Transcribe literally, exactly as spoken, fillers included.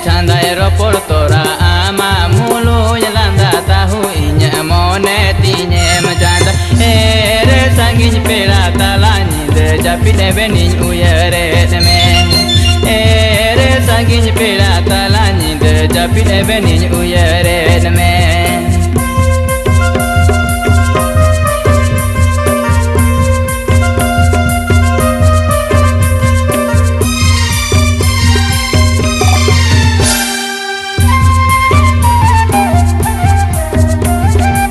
ᱪᱷᱟᱸᱫᱟᱭ ᱨᱚᱯᱚᱲ ᱛᱚᱨᱟ ᱟᱢᱟᱜ ᱢᱩᱞᱩᱡ ᱞᱟᱸᱫᱟ ᱛᱟᱦᱩ ᱤᱧᱟᱹᱜ ᱢᱚᱱᱮ ᱛᱤᱧᱮᱢ ᱪᱟᱸᱫᱟ᱾ ᱮᱨᱮ ᱥᱟᱺᱜᱤᱧ ᱯᱮᱲᱟ ᱛᱟᱞᱟ ᱧᱤᱫᱟᱹ ᱡᱟᱹᱯᱤᱫ ᱮᱵᱷᱮᱱᱤᱧ ᱩᱭᱦᱟᱹᱨᱮᱫ ᱢᱮ᱾ ᱮᱨᱮ ᱥᱟᱺᱜᱤᱧ ᱯᱮᱲᱟ ᱛᱟᱞᱟ ᱧᱤᱫᱟᱹ ᱡᱟᱹᱯᱤᱫ ᱮᱵᱷᱮᱱᱤᱧ ᱩᱭᱦᱟᱹᱨᱮᱫ ᱢᱮ᱾